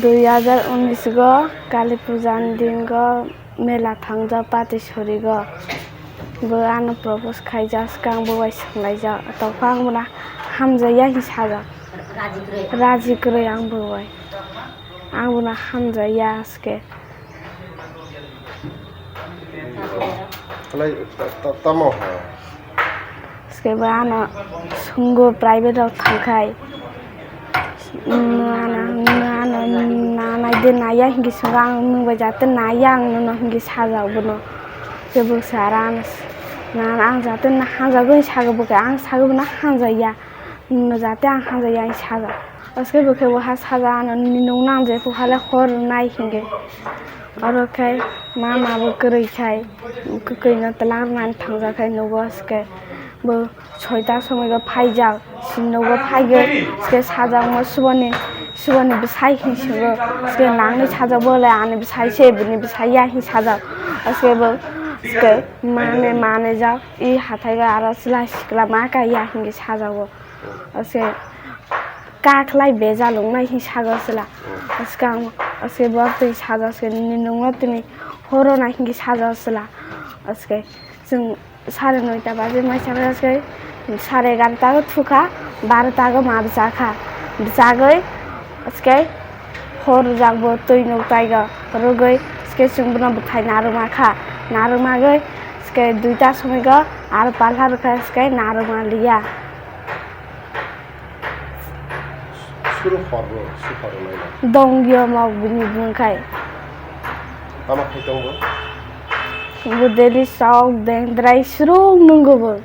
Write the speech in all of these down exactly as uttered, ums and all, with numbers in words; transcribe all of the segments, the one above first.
Dui hazar unis go Kali Puja ni din go mela thangjak Patisori go. Bo ano propose khaijak, swkang bo bai swnglaijak. Tongkha ang bono hamjaya hinwi sajak. Raji kwrwi ang bo bai. Ang bono hamjaya aske. Kwlai ta-, ta-, tamo ha? Swkaiba ano swngo private rok thangkhai. Nwng ano, nwng ano nanai de naiya hinki swngo ang nwng bai jate naiya ang nono hinki sajak bono. Tei bwksa aro ano s-, na ang jate na hamjagwi sago bwkha ang sago bono hamjaya. Nwng jate ang hamjaya hinki sajak. Aske bwkhe bo ha saja ano nini nwng nang je phuru hale hor nai hinge. Oro khe mama bo kwrwi khai kwkwi no twlang rwnani thangjak khai nugo aske bo soita somoi go phaijak si nugo phaigwi aske sajak mo suboni suboni bwsai hinwi singo aske nangni sajak bo le ani bwsai se bini bwsai ya hinwi sajak aske bo aske mane mane jak i hathai go aro chwla sikla ma kai ya hinwi sajak bo. Ase kaklai bejal wngnai hinwi sajak sila. Aske ang, aske bo twi sajak se nini nungno tini horo nai hinwi sajak sila. Aske chwng sare noita baje mai saka aske sare egarota go thukha, barota go ma bwchakha. Bwchagwi aske hor jak bo twi nuk tai go rwgwi aske chwng bono bwthai narwkma kha. Narwkmagwi aske duita somoi go aro palha rwkha aske narwkma liya. Suru horbo, su horbo naina. Dongyo mok bini bumung khai. Tama khai tongbo? Bo daily sok dendrai surung nunggo bo.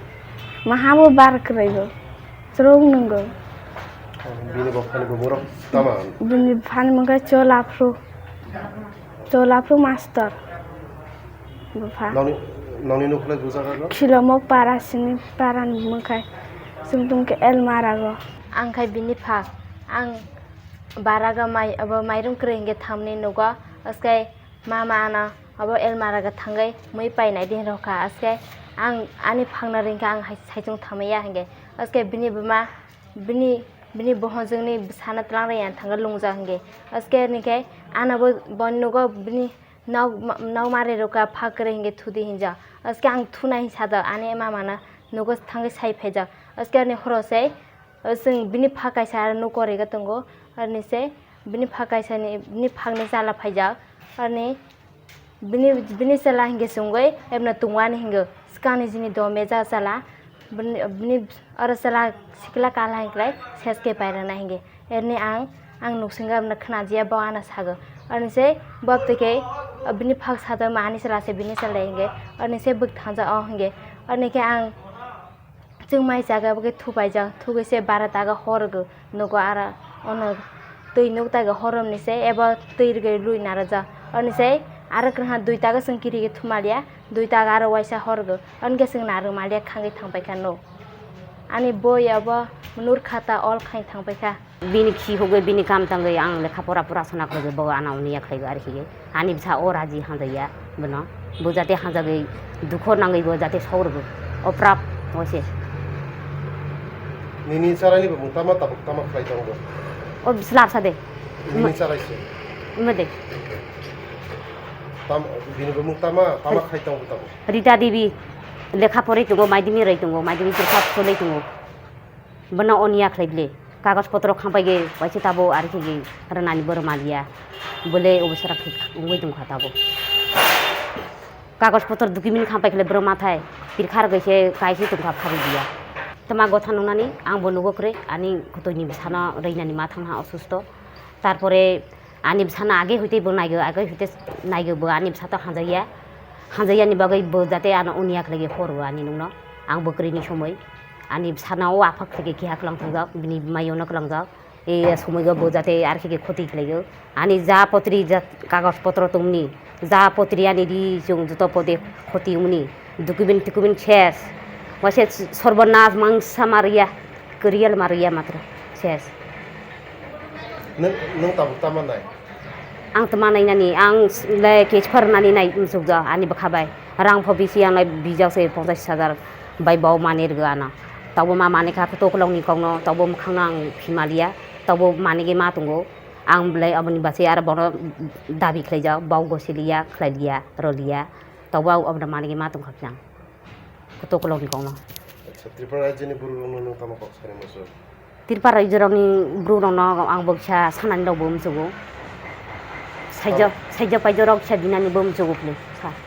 Maha bo bar kwrwi bo. Surung nunggo. Bini bo phani bo borok tama? Bini phani mung khai chola phru. Chola phru master. Bupha. Nongni, nongni nukhlai bujaga no? Khilomok para sini para ni mung khai. Sung tung ke el mara go. Ang khai bini pha. Ang bara ga mai, abo mairum kwrwi hinge thamni nugo. Askai mama ano abo el mara ga thangai mui pai nai din rokha. Askai ang ani phangna ringkha ang hai saichung thamaya hinge. Askai bini buma, bini, bini bohonjwngni bwsana twlang rwi ang thangwi lungjak hinge. Askai ni khe ano bo, bo nugo bini Nok, nok mari rwkha pha kwrwi hinge thudi hinjak. Aske ang thuna hinwi sajak, ani mama no nugo thangwi sai phaijak. Aske ani horo se, o, chwng bini pha kaisa aro nuk kwrwi khe tongo. Aroni se bini pha kaisa ni, bini phak ni chala phaijak. Aroni bini, bini chwla hinge chwngwi ebno tungwani hingo. Swkangni jini dome ja chala. Bini, bini oro chwla sikla kala hinklai ses khe pairwkna hinge. Erni ang, ang nuksingo aboni khwnajia bo ano sago. Aroni se bo twi khe bini phak sato ma ani chwla se bini chwla hinge. Aroni se bwk thangjak o hinge. Aroni khe ang chwngmai chaga bo khe thupaijak. Thugwi se bara tago horgo nugo aro ono twi nuk taigo horomni se ebo twi rwgwi lui narwkjak. Aroni se aro kwrwngha dui tago chwng kiri khe thumalia. Dui tago aro waisa horgo. Aroni khe chwng narwk malia khangwi thangpaikha nuk. Ani boi abo nur khata ol khai thangpaikha. Bini khi hogwi bini kam tangwi ang lekha pora pora sona khlaiwi bo ano oniya khlaiwi ari hiye. Ani bwsa o raji hanjaya bono. Bo jate hanjagwi dukho nangwi bo jate saurgo. O prap o se. Nini charaini bo mung tama tabuk tama khlai tongo. O slap sa de. Nini charai se. Imo de. Tam, bini bo mung tama, tama khlai tongo tabuk. Rita Devi lekha porwi tongo, maidimi rwi tongo, maidimi porikha cholwi tongo. Bono oniya khlai bile. Kagoj potro khampai ge waisa tabo ari khe ge rwnani bo rwmaliya. Bole obosora khe wngwi tongkha tabo. Kagoj potro document khampai khle borok mathai pirkha rwgwi khe kaisa tongkha phari diya. Tama gotha nungnani ang bo nugo kwrwi ani kwtwini bwsano rwinani ma thangha osusto. Tarpore ani bwsano age hoite bo naigo, age hoite naigo bo ani bwsa to hanjakya. Hanjakyani bagwi bo jate ano oniya khlaiwi horo ani nungno. Ang bo kwrwini somoi ani bwsano o aphak khlaiwi keha kwlang thokjak, bini maiono kwlangjak. E somoigo bo jate ar khe khe khoti khlaio. Ani ja potri ja kagoj potro tongmani, ja potri ani ri chwng joto pode khoti wngmani. Document tocument ses. Waisa sorbonas mangsa mariya, kwrwiyal mariya matro ses. Nwng, nwng tabuk tama nai? Ang tama nainani, ang le kechphar nani nai muchukjak ani bwkha bai. Rang pho bisi ang lai bijak se ponchas hajar bai bo manwi rwgwi ano. Tabo ma manwi kha tokolongni kokno, tabo mwkhangno ang phimaliya, tabo manwi ma tongo. Ang belai aboni bachai aro bono dabi khlaijak, bau gosiliya, khlailiya, roliya. Tobo ang obono manwi ma tongkha khe ang. Kutuk kolokni kokno. Acha, Tripura rajyoni bororokno nwng tamo kok sanai muchung? Tripura rajyorokni bororokno ang bo kisa sanani rokbo muchugo. Saijak, saijak paijak rok kisa binani bo muchugo phili sa.